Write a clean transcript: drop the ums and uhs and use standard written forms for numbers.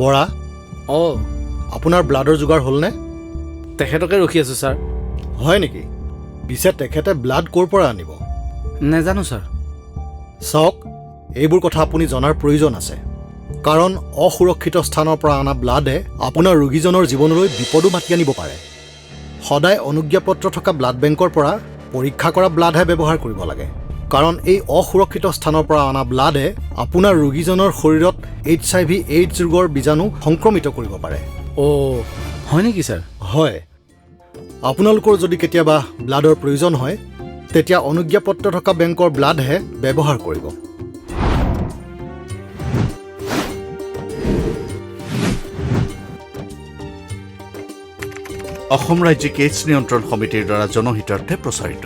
বৰা। অঁ। আপোনাৰ ব্লাডৰ যোগাৰ হ'লনে? তেখেতকে ৰখি আছোঁ ছাৰ। হয় নেকি? পিছে তেখেতে ব্লাড ক'ৰ পৰা আনিব? নেজানো ছাৰ। চাওক, এইবোৰ কথা আপুনি জনাৰ প্ৰয়োজন আছে, কাৰণ অসুৰক্ষিত স্থানৰ পৰা অনা ব্লাডে আপোনাৰ ৰোগীজনৰ জীৱনলৈ বিপদো মাতি আনিব পাৰে। সদায় অনুজ্ঞাপত্ৰ থকা ব্লাড বেংকৰ পৰা পৰীক্ষা কৰা ব্লাডহে ব্যৱহাৰ কৰিব লাগে, কাৰণ এই অসুৰক্ষিত স্থানৰ পৰা অনা ব্লাডে আপোনাৰ ৰোগীজনৰ শৰীৰত এইচআইভি এইডছ ৰোগৰ বীজাণু সংক্ৰমিত কৰিব পাৰে। অ' হয় নেকি ছাৰ? হয়। আপোনালোকৰ যদি কেতিয়াবা ব্লাডৰ প্ৰয়োজন হয়, তেতিয়া অনুজ্ঞাপত্ৰ থকা বেংকৰ ব্লাডহে ব্যৱহাৰ কৰিব। অসম ৰাজ্যিক এইডছ নিয়ন্ত্ৰণ সমিতিৰ দ্বাৰা জনহিতাৰ্থে প্ৰচাৰিত।